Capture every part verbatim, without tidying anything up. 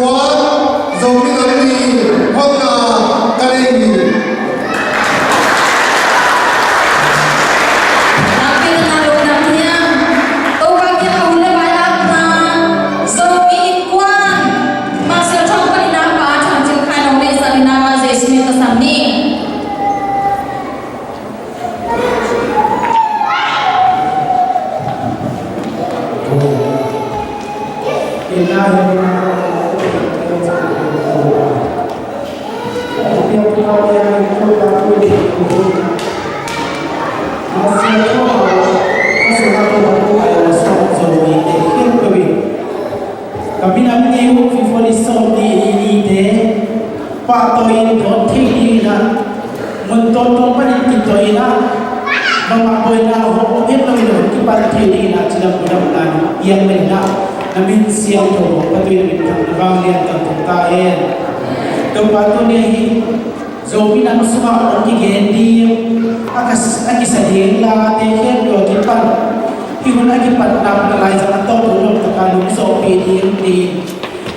Zomi Lampi hotna ka nei hi. Lampi na lungdam hiam? Topa kiang a hun le vailakna Zomi Innkuan Mah Siangtho Panin a Pa Thang Cing Khai Nong Neihsa Ding in Amah Jesuh min ka sam ni. Ka minam ni uh Fifoli sawm ni ni te pahtawi in dawn thei dingin ah, mun tawntung panin kitawi in ah, bangmah buaina hong om het loin ah kipan thei dingin ah, cidam mudamna nong piak manin ah, na min siangtho hong patuin ah, min thang na vanglian kan tung ta hen. Topa, tuni hi Zomi Nam sungah hong kigen ding a ka, a kisa ding late khempeuh a kipan, hih hun a kipatna ka laizang a tawh hong lawmtaka nong zawhpih ding, tiin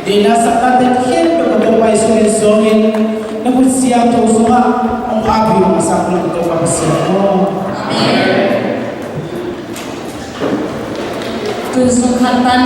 deihna sakna te khempeuh ka Topa Jesuh min suangin na khut siangtho sungah hong apih hong sak na ka Topa Pasian aw. Amen. Tun sung khat tan.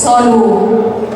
Sawl uh.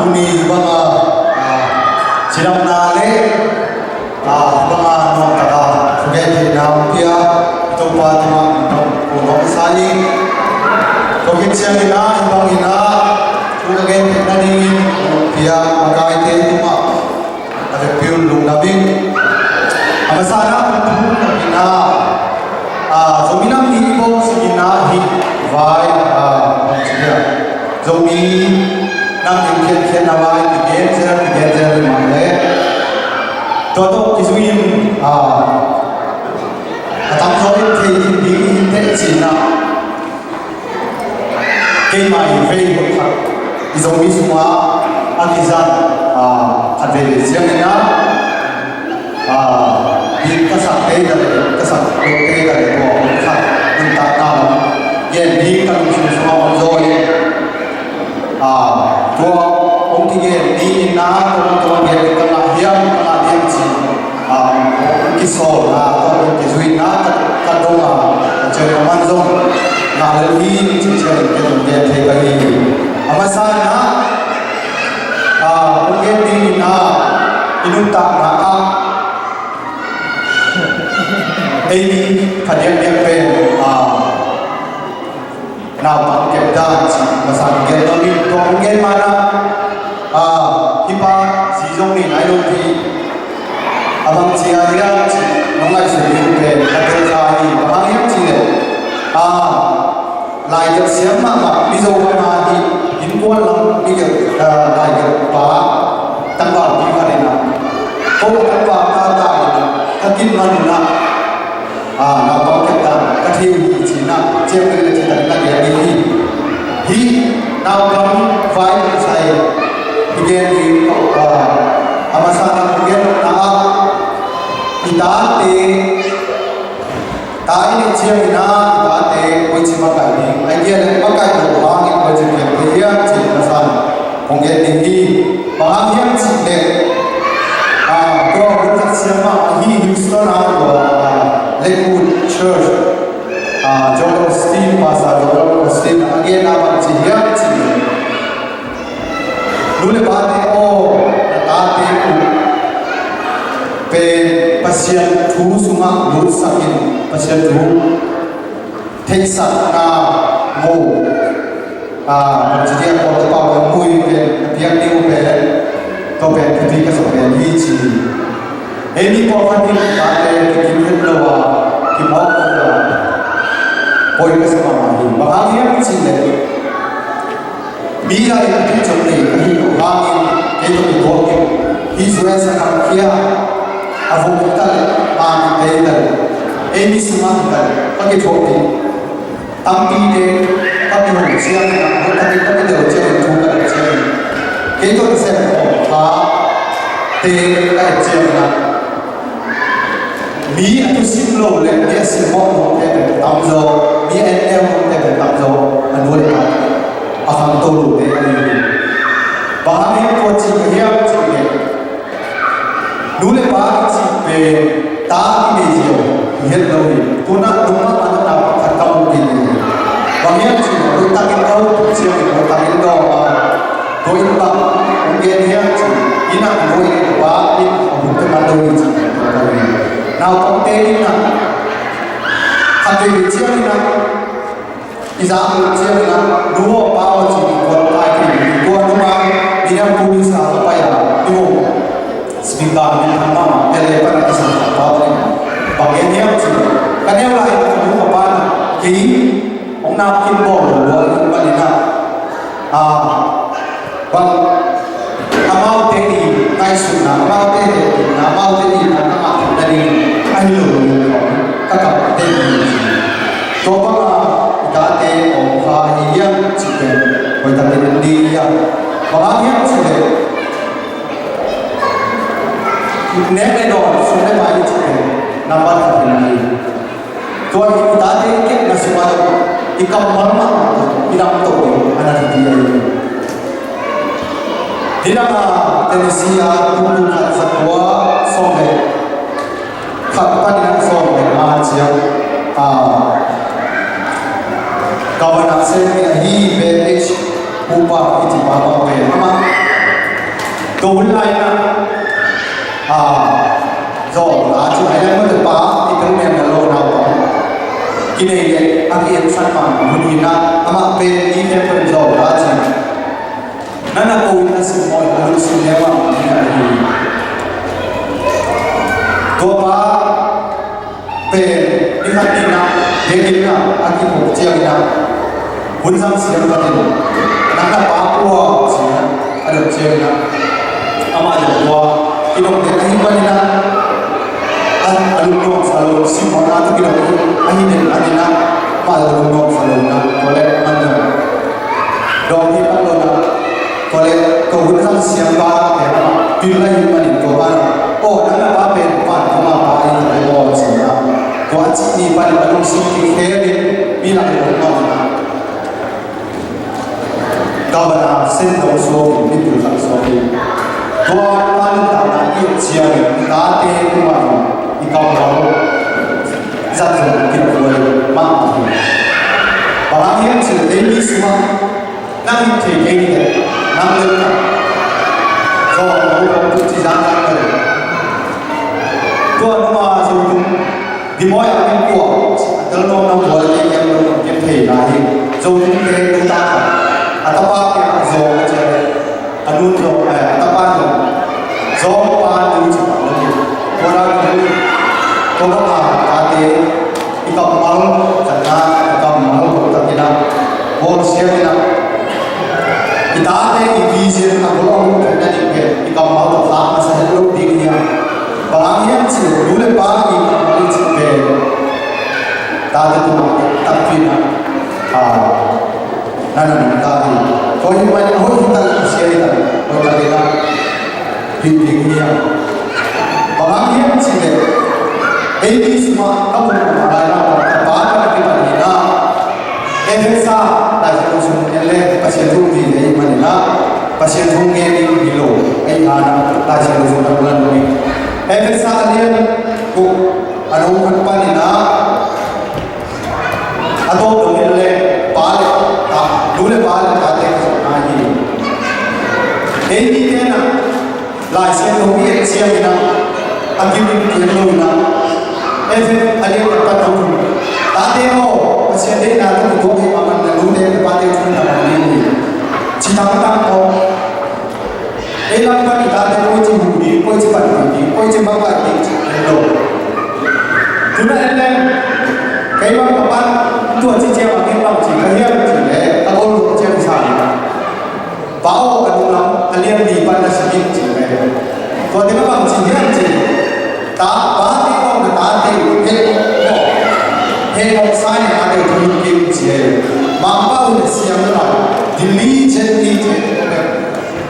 Mi banga, ah, cidamna le, ah, banga nuamtaka thugen theihna hong pia Topa tungah kong nong sa ing. Tua khit ciangin ah, hih bangin ah thu ka gen theihna dingin hong pia makaite tungah a vekpi un lungdam ing. A masa-in ah hong thu ka gen a, ah, Zomi Nam Ni i bawl sungin ah hih vai, ah, bang ci dia, Zomi Nam Ni khiatkhiatna vai kigen zel kigen zel hi mah leh, tua tawh kizui in, ah, a tamzaw in thei khin ding hi teh ci-in ah, keimah in vei khat i Zomi sungah a kizang, ah, khat veivei ciangin ah, ah, ding ka sak tei ta leh, ka sak lo tei ta leh, tua khat nuntakna lam gen ding ka lungsim sungah om zaw in, ah, tua hong kigen ding in ah, tua, tua gen ding ka ngah hiam, ka ngah hiam ci, ah, kisawlna, tua kizuihna ka, ka dong a, ka ciang a man zong ngah lel hi, ci ciangin ken hong gen thei ka hi. A masa-in ah, ah, hong gen ding in ah, i nuntakna ah, ei mi phadiakdiak pen, ah, naupang kep dan ci masa-in gen nuam ing. Tua hong gen ma-in ah, ah, hih pa zi zong nei nai lo hi. A bang ci a hiam ci nong ngaihsun ding uh pen a tel kha hi. Bang hang hiam cih leh, ah, laigelh siam mahmah Mizo bang a hi, innkuan lam mi gelh, ah, laigelh pa tangvalpi khat in ah, ko tangval tata in ah, ka kin man un ah, ah, naupang kep dan ka thei uh hi ci-in ah, ciang pen le ci-in ah ka gen ding hi. Hih naupang vai ka sai i gen ding ka, ah, a masa-in ah ka gen nopna ah, i tate, ta i neih ciangin ah i tate koici makaih ding, ahih kei leh makaih loh hangin koici piang thei hiam cih masa-in hong gen ding hi. Bang hang hiam cih leh, ah, tua hun khat siam mah ahi Houston ah tua, ah, Lakewood Church, ah, Joel Osteen, Pastor Joel Osteen a genna bang ci hiam cih leh, nu le pate aw, na tate uh pen Pasian thu sungah lutsak in, Pasian thu theihsakna mu, ah, bang ci dia, Kawlte pau le mu in pen a piak ding uh pen, tua pen thupi ka sa pen hi ci hi. Ei mi pawlkhat in tate kikim het lo a, kimawk het lo a, poi ka sa mahmah hi. Bang hang hiam cih leh, mi lai in a thuciam nei ka hih loh hangin kei tawh kituak in, hih U S a gam khia a vung hi ta leh, a mi tei ta leh, ei mi sungah hi ta leh ka kithuah ding. Tampite ka kihong ciangin ah, hoih takin ka kitel ciangin, thu ka et ciangin, kei tawh nasem khawm kha te ka et ciangin ah, mi a thusim lo le mi a simmawh lote pen tamzaw, mi a enneu lote pen tamzaw a nu le pa a khangto lote a hi hi. Bang hang hiam tua ci ka hiam cih leh, nu le pa i cih pen ta i nei zia uh hi het lo hi. Tuna nungmah a nuntak khat ka mu kik hi. Bang hiam cih leh hoihtakin ka hun tuk ciangin hoihtakin dawng a, tua in bang hong gen hiam cih, inn ah nu in pa in a hun pia man lo hi cih tua ka hi. Naupangte in ah khat vei ciangin ah, i zak lut ciangin ah, nu aw pa aw ci-in i kuan kai khin hi. Tua nung ah Minneapolis ah ka pai a, i hong speaker minthang mahmah L A pan a kisa khat pa bang in, bang gen hiam cih leh, ka neu lai-in ka nu ka pa in ah kei hong nak kim bawl lo lo ahih manin ah, ah, bang amaute i ngaihsutna, amaute i hehpihna, amaute i itna ka ngah theih nading ahi lo lo in ka kap teitei hi. Tua banga i tate om kha ahi hiam cih pen hoihtakin en ding hi hang. Bang hang hiam cih leh, nek le dawn, sum le pai i cih pen nambat khat hi. Tua i tate i kepna sungah zong i kammal mahmah tawh i damto ding a na thupi ahi hi. Hih dang a Tennessee a kum tul khat za kua sawm le khat panin a sawm le nga ciang, ah, Governor Sen in ahi Ben H Cooper i cih pa bang pen amah Tua hun lai-in ah, ah, Zawlta ci mai le, mate pa i tel mel na lo nau tawh kinei le a ki-ensan man hun hi-in ah, amah pen i khempeuh in Zawlta ci. Na na ko in a simmawh in a lungsim le mah hi-in ah hi. Tua pa pen ni khat ni-in ah, biakinn ah a kikhop ciangin ah, hun zang siam khat in, "Nang na pa kua?" ci-in ah a dot ciangin ah, amah zong tua kidong den ahih manin ah, a, a lungnuam sa lo, simmawhna tawh kidong ahih den manin ah, amah zong lungnuam sa lo-in ah, tua leh amah zong dawng hi pan lo-in ah, tua leh tua hun zang siam pa pen amah pil ahih manin tua pa in ah, "Aw, nang na pa pen vantung a pa ahi hi maw?" ci-in ah, tua a cih ni panin a lungsim kikhel in, mi lak in a om mah in ah, Kavanagh Centre suak in, mipil khat suak in, tua pa nuntakna i et ciangin i tate tungah i kammal zat zong kilawm mahmah hi. Bang hang hiam cih leh ei mi sungah nang it thei kei ni leh, nang lel khat, Zo lo lo tu ci zang zang lo. Tua nung a Zo tung, Dimawi a min kua, a tel nuam nuam tua le kei kiang lo, kei thei lai hi. Zo tung te tu ta khat, a tapa kiang a Zo a ci a, a nu Zo, eh, a tapa Zo, Zo pa nu ci pa lo hi. Tua da tu, tua da pa, tate, i kammal, zatna, i kammal, tua ta kina, bawlsia kina. I tate i vision a bawlsia kina ding pen, i kammal tawh khah masa het lo ding hi a. Bang hang hiam cih leh, nu le pa i kammal i cih pen, tate tungah takpi in ah, a, na na nung ta hi. Tua hi mah in, hoih hi ta leh, sia hi ta leh, hoih ta leh na hi ding hi a. Bang hang hiam cih leh, ei mi sungah ka pum a lai na, ka pa ka kipan hi na. Efesa Lai Siangtho sung en le Pasian thu vive ahih manin ah, Pasian thu ngen ding hi lo ahih hangin ah Lai Siangtho sung kan lan lo hi. Efesa a lian guk a neu khat panin ah, a tawp dong en le pa le ta, nu le pa le tate ka sawlna hi. Ei mite in ah Lai Siangtho i et ciangin ah, a kimin pian lo-in ah, Efesa a lian khat pan a hun, tate aw, Pasian deihna tawh kituak ahih manin na nute na pate thu na man ding hi, ci tangtang tawh. Ei lam pan i tate koi ci hu ding, koi ci pan ding, koi ci makaih ding cih hi lo. Tu-in ah en leng, kei bang ka pan tua ci ciang a kei bang ci ka hiam cih leh, ka ol lo ciang sa hi. Pa aw, a nung lam a lian li pan na si ding ci ve. Tua teng a bang ci hiam cih leh, ta, pate aw, na tate uh heh mawk, heh mawk sa in a tate uh thum kim ci hi. Mangpau in siam lai, diligently,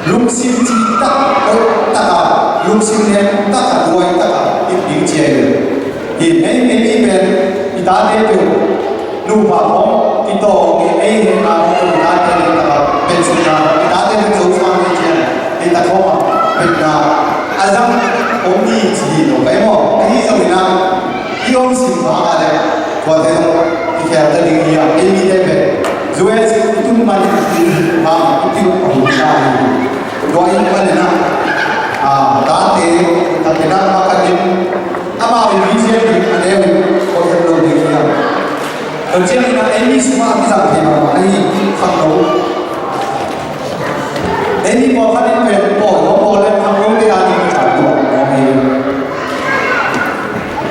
lungsim cih tak, hoih tak a, lungsim lian tak a, duai tak a it ding ci hi. Hi, ei, ei, ei pen i tate peuh, nupa khawng kitawng, ei, ei hehna khawng, i tate pen tak a, pen sukna khawng, i tate pen Zo sang ei ciang, ei ta khawng a, penna a zang om ni ci hi lo, kai maw? Ahi zongin ah, i om sim bang a leh, tuate zong i khel ta ding hi a, ei mite pen U S i tun man in, i tun man in, i tun man in, i tun man in, tua ahih manin ah, a, tate, tate na makaih in, amau i vision ding a neu in, kawlkhen lo ding hi a. Tua ciangin ah ei mi sungah a kizang thei mahmah ahi khangno. Ei mi pawlkhat in pen pawlkhat, pawlkhat le khangnote a ding kizang tua mawk hi.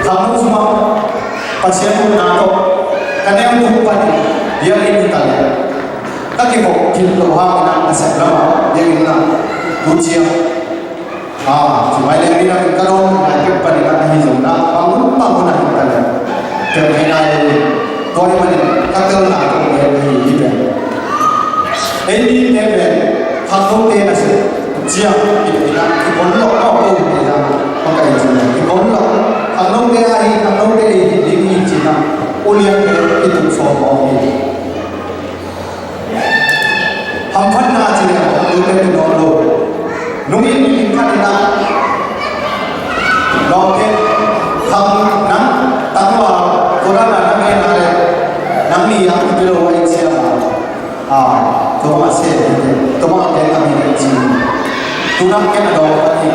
Khangno sungah Pasian upna tawh ka neu tung panin biakinn hi ta leh, ka kikhop khit loh hangin ah nasep lamah biakinn ah tu ciang, a, ci mai le, midang in ka dawn lai pek panin ah ahi zongin ah, bang hun bang hun ah hi ta leh, pek hi nai lo hi. Tua ahih manin ka telna tawh gen ahi hi pen. Ei mite pen khangnote nasep ciang i, i, i, i kon lawh mawk lo hi, i, i kon lawh. Khangnote ahi, khangnote ahi ding hi ci-in ah uliante i tung sawm mawk hi. Hamphatna ci leh, hamphatna ci leh, nungin mi khat in ah, lawmte, khang nang, tangval, tua dan a nang ngen a leh, nang ni a, i pia lo a, i sia a, a, tua bang a se, tua bang a pen a mi ci. Nang ken a dawng ka hi.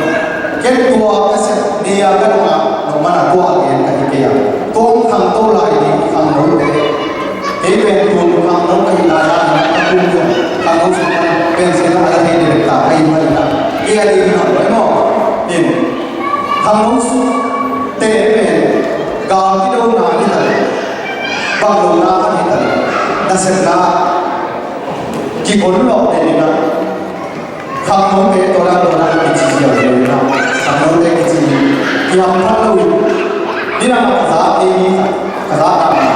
Ken tua ka sep ni a ka dong a, nong man a tua a gen ka hi kei a. Tua hong khangto lai ding khangnote. Kei pen tua khangno ka hi lai a, ka kum tua khangno sung pan pen sung a ka thei ding ta ka hi mah hi ta. Kei a ding hi mah, right maw? In. Khangno sung te pen gal kidona hi ta. Bang lona ka hi ta. Nasepna. Kikon lawh te ding a. Khangnote tawh dan tawh dan kici ziau ziau in a, khangnote kici kiam thak lo in. Nidang a ka zate hi, ka zate hi,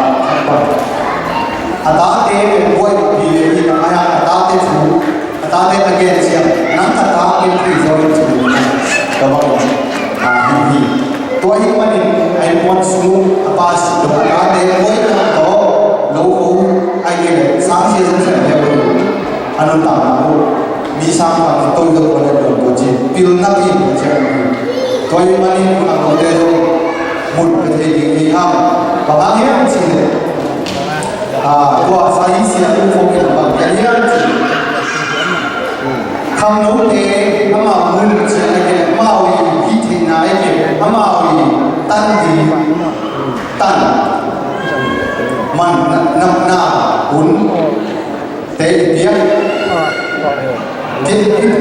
a tate pen buai pi hi, a ngai a, a tate thu, a tate a gen ciang, nang ka ta pen thei zaw in ci in a, ka bang in a, hi hi. Tua hi manin, a innkuan sung a pa si lo, a tate buai na tawh lo ko, a gen sang sia zong sia lo. A nuntakna uh mi sang pan to i dot wan a dot tua ci pilna pi tua ci a nung. Tua i manin a nungte zong mun pe thei ding hi hang. Bang hang hiam cih leh, a, tua sa i sia tu fok in a bang hiam hiam cih leh, khangnote amau mun ciang a ke amau i hih theihna a ke amau i tan ding tan man na, na, na hun te i piak. Ke,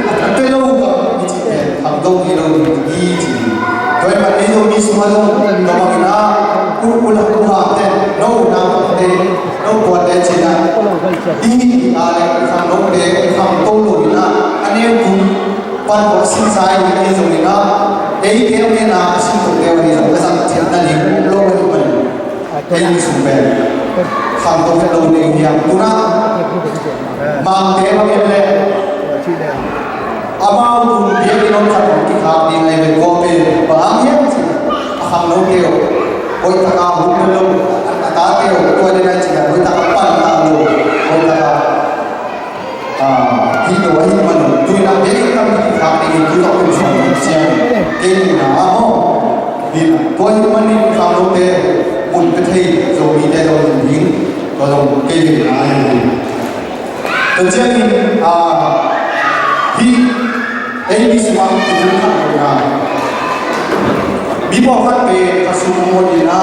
a, a, pe lo ka i ci pen, khangto hi lo ding hi ci. Tua i mat ei lo mi sung a lo, ka bang in a, u, u la, u ha te, no u na te, no tua te ci na. I hi a le, khangnote, khangto lo in a, a neu kum, pan ko sin sa i ei zong in a, ei te o ke na, sin to te o ei zong, ka zang ciat na ding, lo ka i man. Kei mi sung pen khangto vet lo ding hiam? Tuna Mangte bang en le amau tun biakinn hong khat hong kikhak ding ahi ve. Tua pen bang hang hiam cih a khangnote uh hoih taka hun vet lo, a tate uh tua den ahi cih hoih taka pan ta lo, hoih taka Ah, hi lo ahi man, tuina biakinn tam hi khak ding in tu tawh kum sawm kum siang kei nina a maw. Hi na, tua hi manin khangnote mun pe thei, Zomite zong hin ding, tua zong kei nina ahi hi. Tua ciangin, ah, hi, ei mi sungah i thu khat lo na. Mi pawlkhat pen a sum maw nina,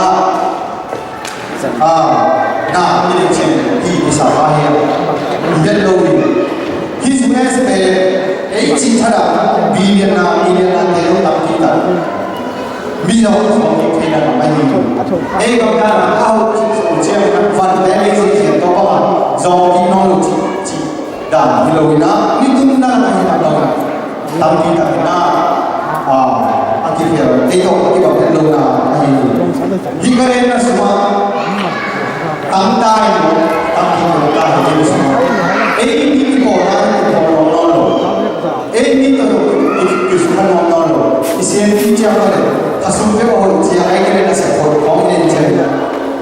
Ah, na, i ding cin, hi, i sa pa hi a. I vet lo hi. Hi zu es pen, ei cin thada, billion na, million na, te lo tam ki ta. Mi lo ko so ki te na ma hi. Ei kam na na, ka ho ki so ciang, van te ei cin cin to ba ma. Zong ki no lo ci, ci. Dan hi lo hi na, mi tum na na hi na lo na. Tampi tak hi na, ah, a kikhel, ei tawh a kibang het lo na, ahi. Hi ka lenna sungah, tang ta hi lo, tampi tak ta hi lo sungah. Ei mi kibawl na, kibawl lo lo lo. Ei mi tawh lo, ki, ki, kisukha lo lo lo. I sian ki ciang ka le, ka sum pe bawl ciang, ei ka lenna sa bawl, kong i len ciang.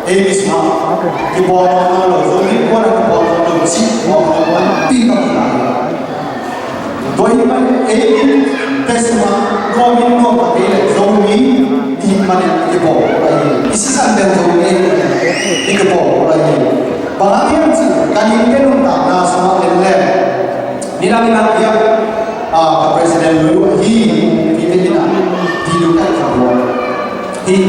Ei mi sungah, kibawl lo lo lo, zo mi bawl na kibawl lo lo, ci, bawl lo lo, pi ka bawl na. Tua hi man ei in te sungah nuam in nuam a kei le Zomi i hih manin i kibawl ahi. I sisan pen Zomi i hih manin i kibawl ahi. Bang hang hiam cih ka ning te nuntakna sungah en le nidang in ah hiam, ah, ka president lui uh ahi, pi te in ah video ka kha uh. Hi,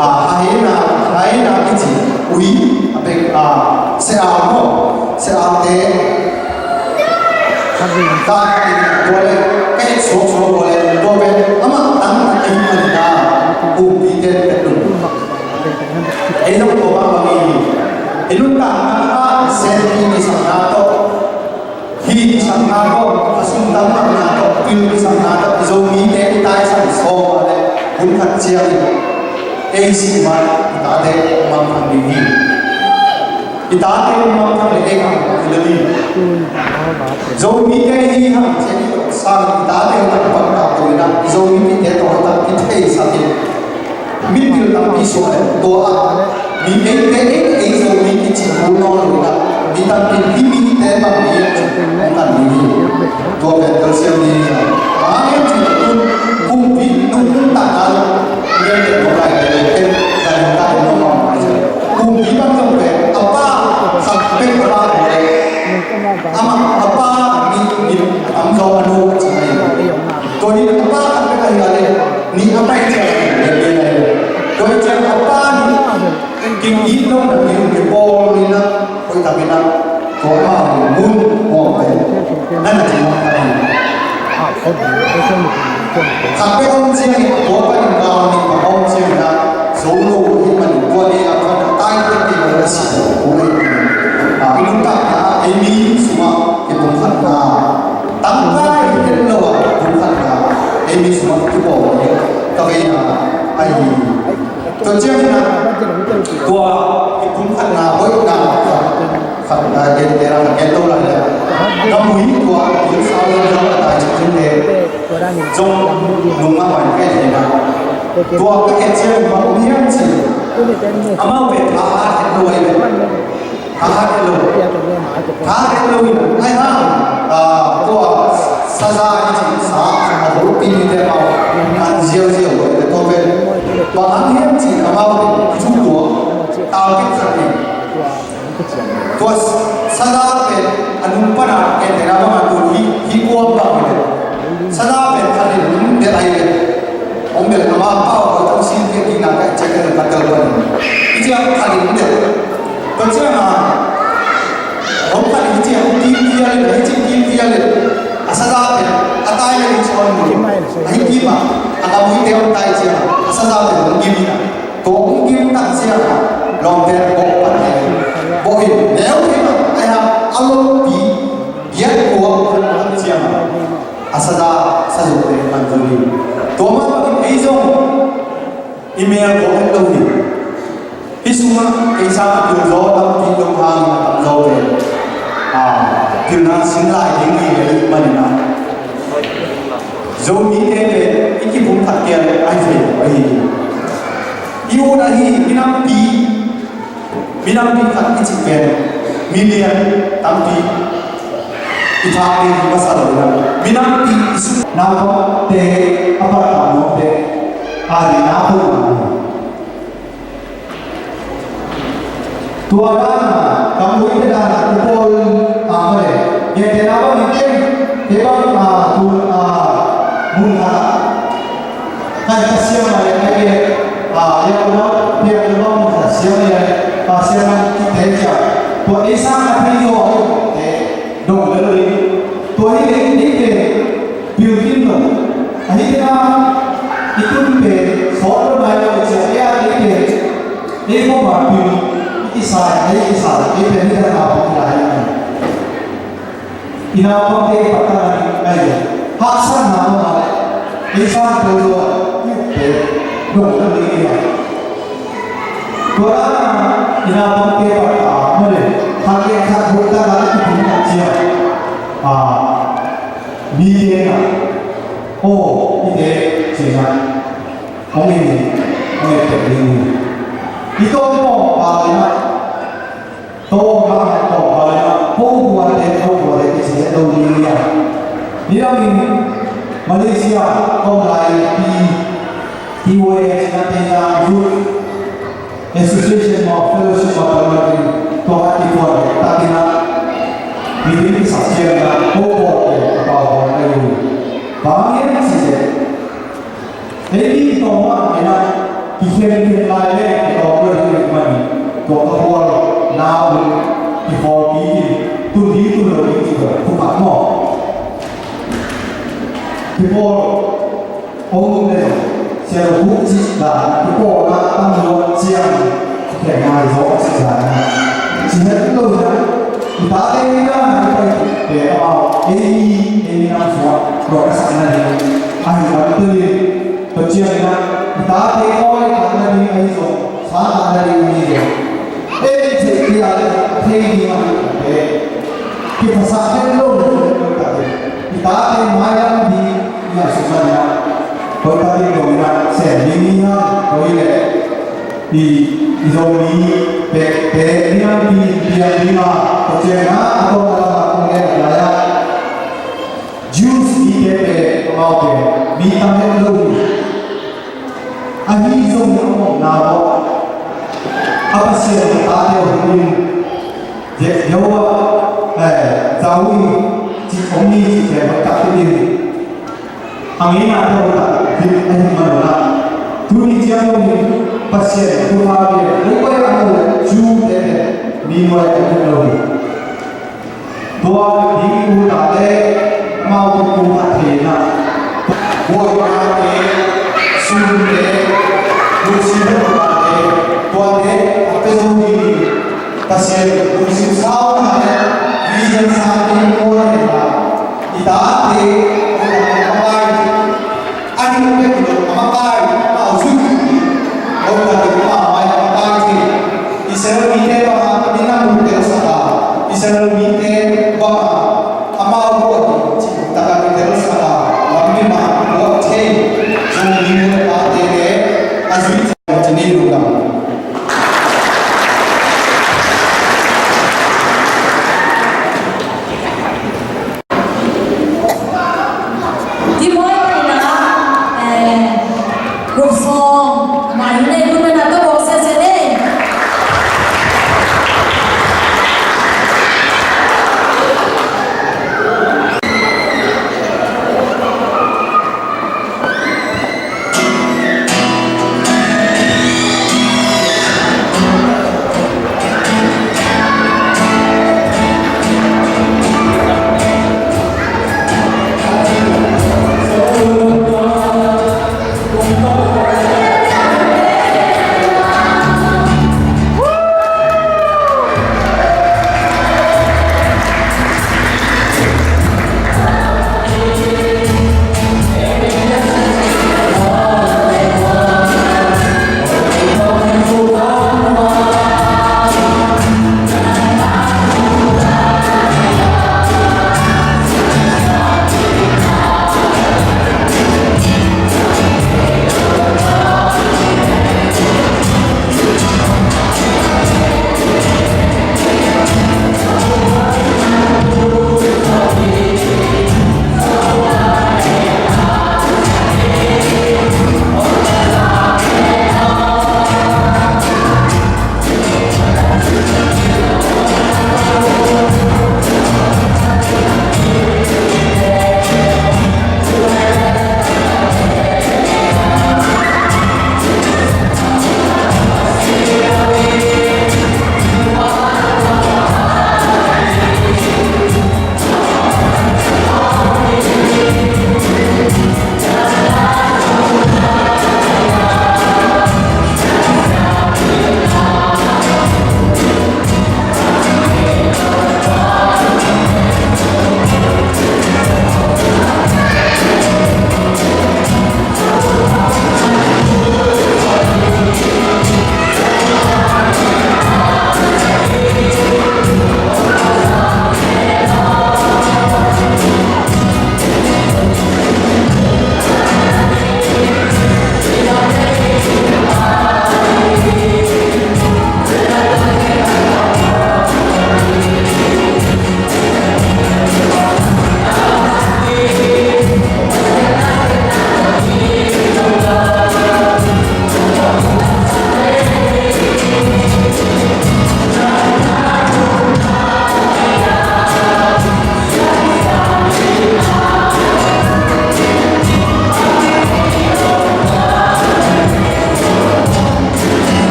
ah, a hena, a hena kici, ui, a pek, ah, se a mo, se a te. Ka, tua le, ka et suak suak tua le, tua pen, amah tang a kim a ni ta, kumpi te pet lun. Ei lo tua bang bang i, i lun tang a, sen i ni sang na to. Hi kisapna tawh, a sum tam mahna tawh, pil kisapna tawh, Zomite i taisan sawm a le hun khat ciangin ei sih man i tate mangthang ding hi. I tate mangthang le ei khang i la ding. Zomite hi hang ciangin sang i tate tak bang ta ding na, i Zomite tawh tak i theisak in. Mipil tampi suak le tua a mi eite ei ei Zomi kici kul nawn lo na mi tampi hih mite bang mi a ci kul nawn lo hi. Tua pen kalsiam ni hi a. A ngen ci kul kumpi nuntakna lo. Ngen te kong lai le pen ka nuntak lo ma ma ci. Kumpi bang zong pen a pa khak pek a pa lo le. Amah a pa mi mi am zong a nu a ci mai. Nana ci mawk ka hi. Khat pek om ciangin a tua panin gal nih bang om ciangin ah zo lo hi manin tua ni a khat a tai pek ti lo a si lo ku lei. A i nuntakna ei mi sungah i pumkhatna tangkai het lo a pumkhatna ei mi sungah kipawl ni ka veina ahi. Tua ciangin ah tua i pumkhatna hoihna khat, ah, gen, gen, ah, gen to lai le. Ka mui tua, il sau zong zong a tai cik cin le. Zong nung ma wan kai le na. Tua ka et ciang ma um hiam ci. Amau pen tha hat het lo ai le. Tha hat het lo. Tha hat het lo in. Ai ha. Ah, tua saza i ci sa, sa a hol pi ni te mau. An ziau ziau lo te to pen. Bang hang hiam ci amau pen cu tua. Tau kik sa ni. Tua saza pen a nung pana kentena banga tu hi, hi kuam bang hi le. Saza pen khat in nung de ai le. Om bel ama pau ko tang sin ke ki na ka check ka tel pan. I cia khat in de. Tua cia ma. Om khat in cia ki ki le, hi ci ki ki le. A saza pen a tai le in chon mu. Hi ki ma. A ka mu te om tai cia. A saza pen nung ki mi na. Kong gim tak ciang a lawmte bawh pan he bawh in neu hi mah ai ha a lawmpi giat kua tak ciang a saza sazukte man zo hi. Tua mah bangin ei zong i mel kong het lo hi. Hih sungah ei sang a pilzaw tampi lo hangin a tamzaw ve. A pilna sin lai ding hi le manin a Zomite pen i kipumkhat kei a ai ve ahi hi. I ut ahi minampi, minampi khat i cih pen milian tampi i thak ding hi masa lo hi. Minampi i suk naupangte a palkam nuamte a ding na pho. Tua dan a, kam ui te dan a, te pawl a ma le. Gen te na bang in ken, te bang a, tu a, mun khat a. Kai ka siam a le, kai ke, a, ya ku na, pe a ku na mun khat siam a le, a siam a ki te cia. Tua e sa ka thei yo, te, dong le le. Tua hi le, ni te, pil kin lo. A hi te na, i tun pe, so lo na yo, cia, e a te pe. Ei khawm a pil i kisa, ei kisa, ei pen i dang a pil i lai. I naupangte i patna ding ahi. Haksatna om a leh ei sang tel lo a i ukte dong dang ding i lai. Tua dan a i naupangte patna om a leh khat le khat huk tak a i tung tak ciang a mi te na aw i te cina. Hong in, hong in tek ding hi. I tawm pawng pau in ah, tawm pawng pau in ah, po buate, po buate kici het lo ding hi a. Nidangin Malaysia kong lai pi, T Y H na te na youth association maw fellowship maw tawm na ding tua a ti tua le takin ah, mi ding kisak ciang na po buate a pau buate hi. Bang hiam ci te. Ei mi tawm mah en a, kikhen khen lai le, kitawm lua hi rih mah ni. Tua ka pawl na un, kipawlpi in, tun ding tun lo ding ci bawk, thupat maw. Kipawl, om le, sial buk ci dan, kipawlna tam lua ciang, kikhen ngai zaw ci dan. Ci het lo hi a, i tate ni na, i pai te amau, ei mi, ei mi nam suak, lo ka sak na ni, ahi ban tu ni. Tua ciangin ah, i tate kawi takna ding ahi zong, sa takna ding ahi zong, ei theih kei a le a thei ding a hih tate kiphasak het lo le zong, i tate mailam ding i a sung a nia. Tua tate dong in ah sem ding hi hang, tua hi leh i, i Zomi pekte ding a pi piang ding a, tua ciangin ah a tawpna lam a kong gen lai a. Jews mite pen amaute mi tam het lo hi. Ahi zongin a omna bawh a Pasian tate a hong in Jehovah, eh, Yahweh cih hong hi cih pen hong tak hi. A ngeina te hong tak hi ahih manin ah tuni ciang zongin Pasian thupha pen hong pai a hong le Jew te pen mi nuai a hong lo hi. Tua ding i ut a leh amau tawh pumkhat thei in a, buaina te, sum te, lungsim tate, tuate a pia zo ding hi. Pasian lungsim sau na leh vision sang ding tua hi a, i tate, i tate a pai a ding pek lo, a makai, a zui. Lo ta ding pa mai a makai thei. Israel mite bang a, a ding a mun tel sak a. Israel mite bang a, amau buat ding cih taka kitel sak a. Lampi mah buat thei. Zong mi mun a tate le, a zui thei cih ni lungdam. Ti buai pai na, eh, group song, mai nei group na to bo se se nei.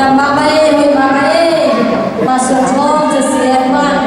Tam mama e, hoih mama e. Pastor John, Jesse Edward.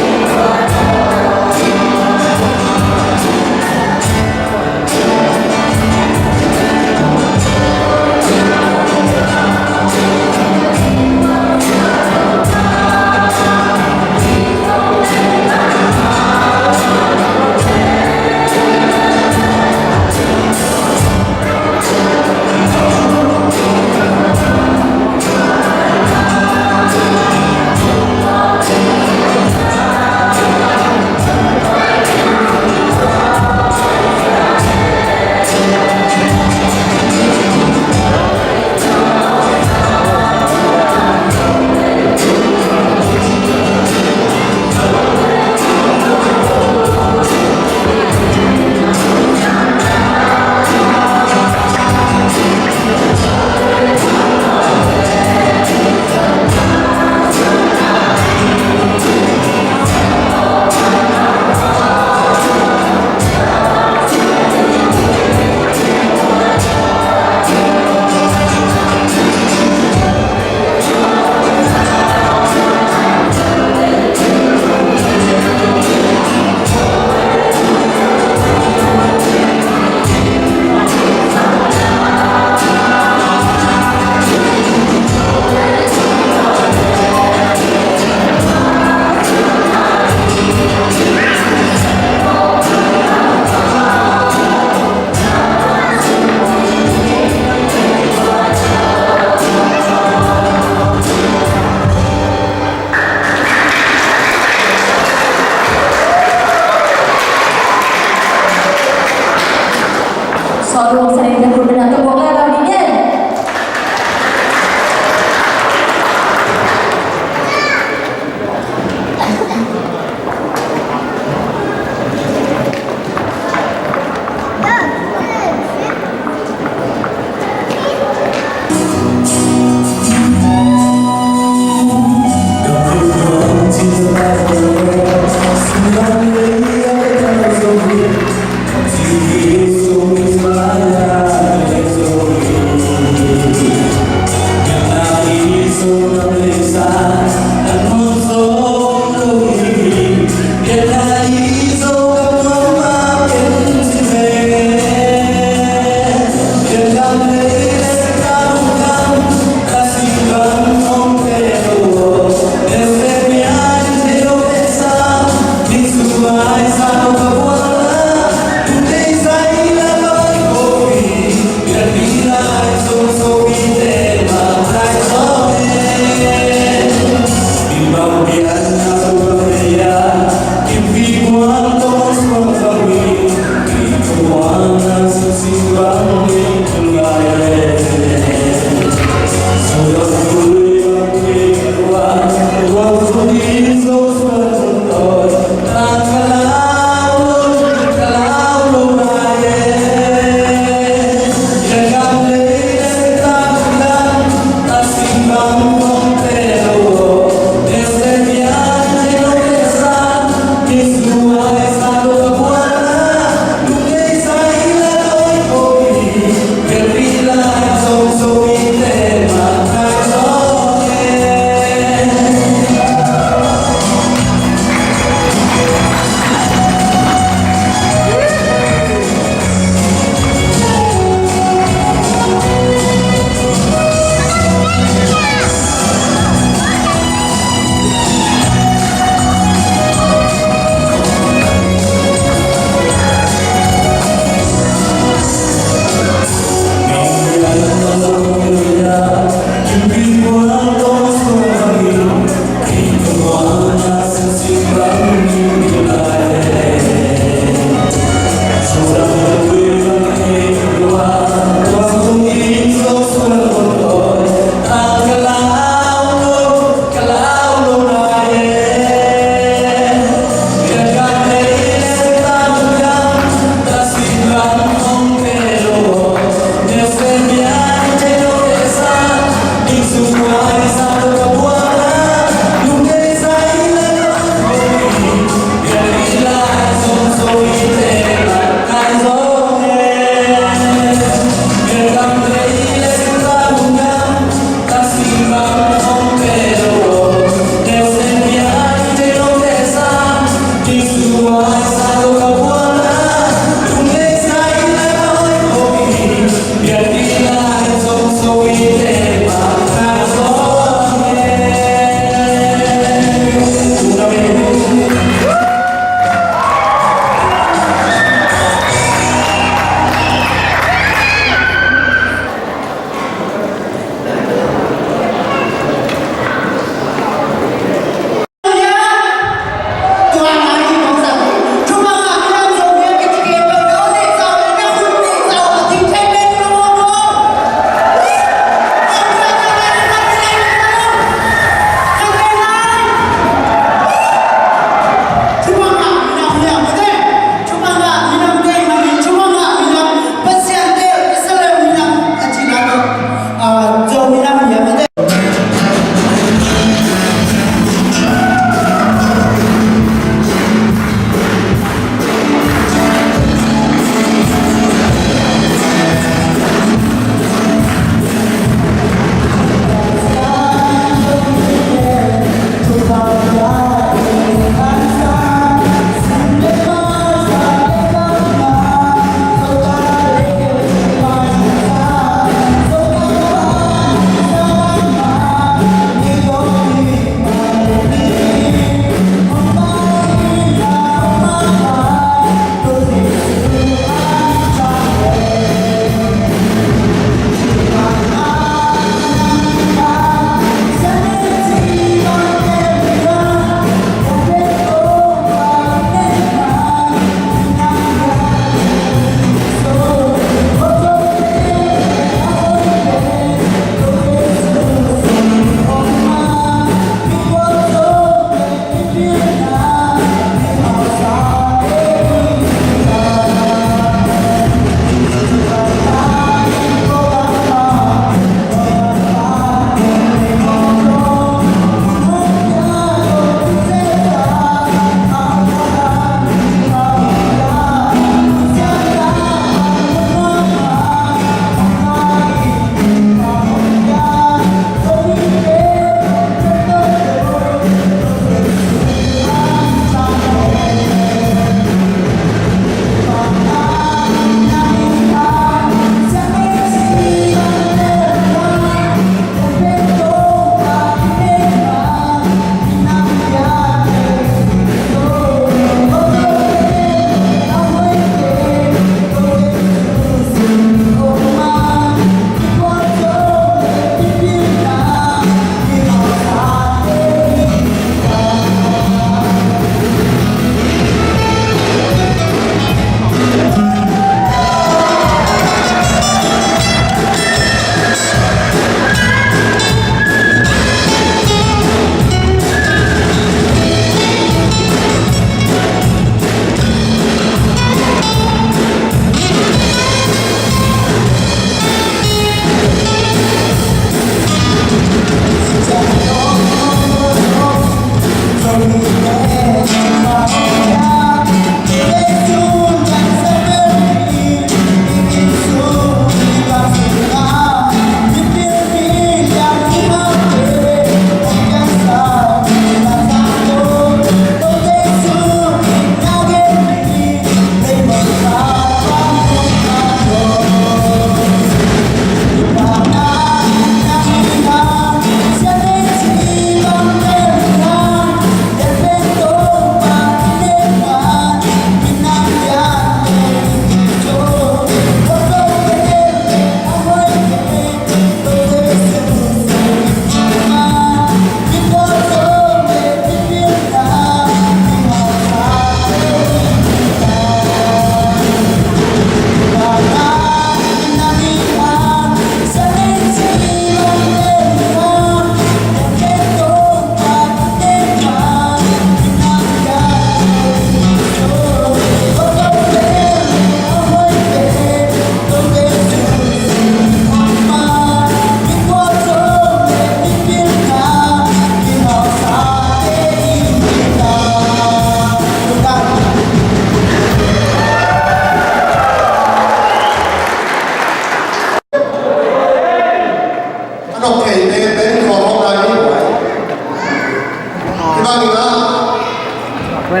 Pawi,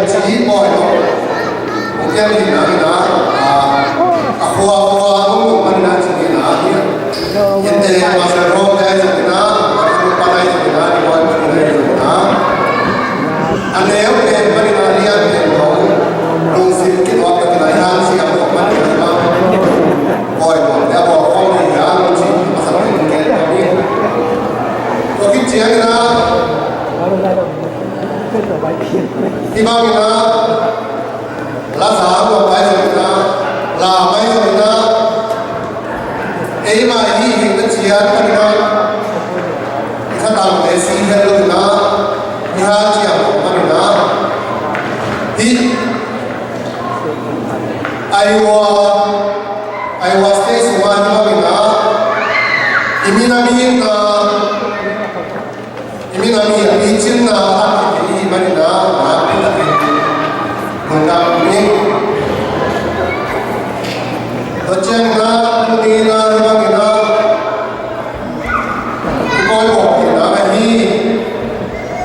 ci pawi lo. Ong kiam hi na hi na, a, a khua khua ong ong man na ci hi na hi. Inte ma sa ro dai sa hi na, a khua pa dai sa hi na, ni pawi man na hi na. A neu pen man na lian pen lo. Lungsim ki wa ka na hi han si a man na hi na. Pawi lo, ya pawi khong hi na, lungsim ma sa pen ke. Ko ki ciang na. Hih bangin ah, la sa hua pai zongin ah, la pai zongin ah, eima hih hing na ciat panin ah, i khatangte si het loin ah, i hanciam panin ah, hih Iowa, Iowa State sungah hih bangin ah, i minam hihna, i minam hih a picinna a khat kipia i hih manin ah, nakpi takin lungdam ing. Tua ciangin ah, tuni in ah hih bangin ah, i pawi bawk theihna ahi,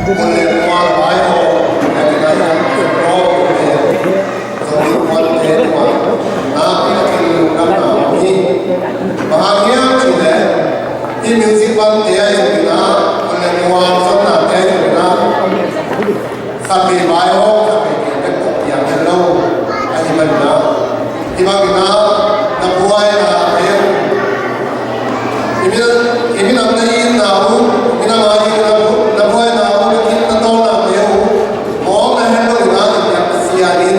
mun le mual vai aw, nakpi takin lungdam ing. Zomi kuante tungah nakpi takin lungdamna om hi. Bang hang hiam cih leh hih music band te ahi zongin ah, hun le mual zonnate ahi zongin ah, khat vei vaihawm, khat vei gen bek tawh piang het lo ahih manin ah, hih bangin ah na buaina te uh, i minam, i minam na itna uh, i minam a itna uh, na buaina uh, na kin na tawlna te uh, mawkna het loin ah i biak Pasian in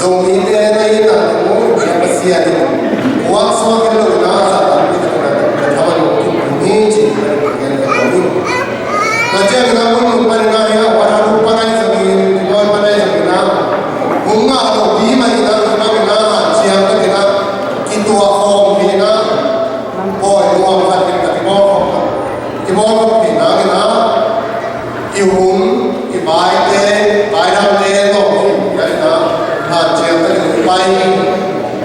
Zomite na itna te uh, i biak Pasian in kuak suak het loin ah, a zah tampi takin ah na thaman uh kim kim hi ci hi. Tua ciangin ah mun mun panin ah hiah, Wanhanu pan ahi zongin, Timor pan ahi zongin ah, hong ngah lopi mah in ah, hih bangin ah hanciam takin ah kituah khawm hi in ah, pawi nuam khat in ah kibawlkhop, kibawlkhop hi nangin ah, i hun, i vaite, vaidamte tawh hi in ah, hanciam takin i pai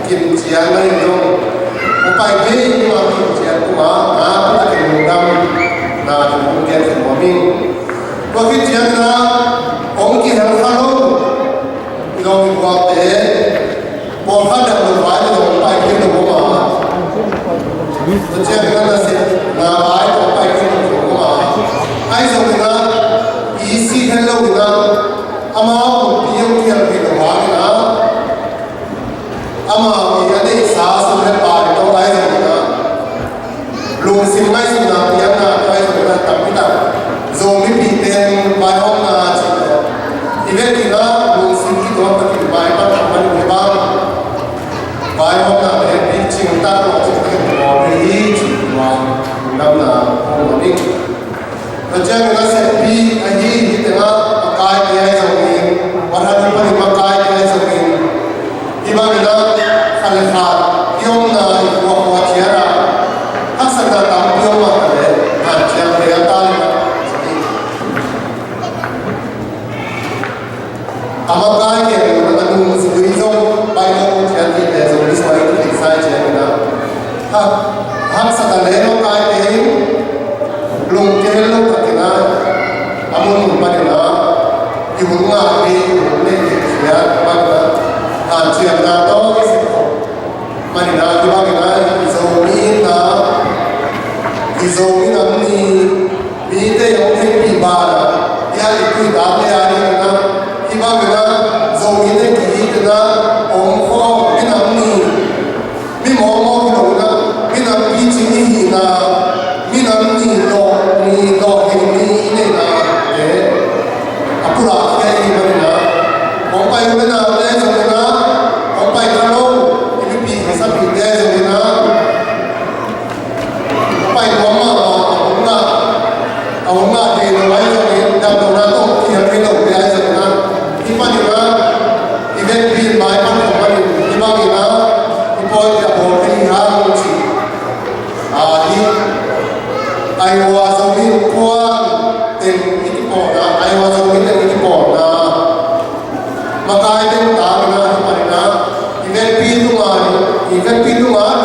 kim ciang na hi zong, hong pai thei hi mah kim ciang tungah, nakpi takin lungdamna thu hong gen nuam ing. Tua khit ciangin ah, hong kihel kha lo, i lawm i gualte, pawlkhat dang lo vai lo hong pai khin lo maw. Tua ciangin ah na sep, na vai lo hong pai khin lo maw. Ahi zongin ah, i sih khen lo in ah, amau kumpi hong kihel khin lo hangin ah, amau i a neihsa sum le pai tawh ahi zongin ah, lungsim ngaihsutna piakna tawh ahi zongin ah, tampi tak Zomipihte in vaihawmna cih leh i vekin ah lungsim kituak takin vai pan thak manin hih bang vaihawmna te picing tak lo cih takin bawl hi cih tua lungdamna hong lam ing. Tua ciangin a seppi ahi, hih tengah makaite ahi zongin, Wanhanu panin makaite ahi zongin, hih bangin ah khat le khat i omna i khuakhua ciat ah haksatna tampi om mah ta leh, hanciamte a ta leh, a makai kei lo, a nungzui zong pai lo ciat dih leh zong i suai i theihsa i ciangin ah, ha, haksat a leh makaite in lungkia lo takin ah, a mun mun panin ah i hun ngah hi, i hun neih hi ciat panin ah, hanciamna tawh i sep khop manin ah, hih bangin ah i Zomi itna, i Zomi nam ni, mite i hong theihpih banah, i a i kuitate a dingin ah, hih bangin ah Zomite ki-it in ah, omkhawm, minam ni, mi mawkmawk hi lo in ah, minam picing i hihna, minam ni lawh, ni lawh theih ni i neihna te a pulak khia i hih manin ah, hong pai uh le nate zongin ah, hong pai kha lo, i mipih i sapihte zongin ah, a pai nuam mahmah, a hong ngah, a hong ngah thei lo ahi zongin, damlohna tawh kihel thei lote ahi zongin ah, hih panin ah i vekpi in mailam khawm panin, hih bangin ah i pawite a bawl thei hi hang ci. A, hih Iowa Zomi Innkuan teng i kipawlna, Iowa Zomi teng i kipawlna, makai teng tangin ah, hih panin ah i vekpi tungah, i vekpi tungah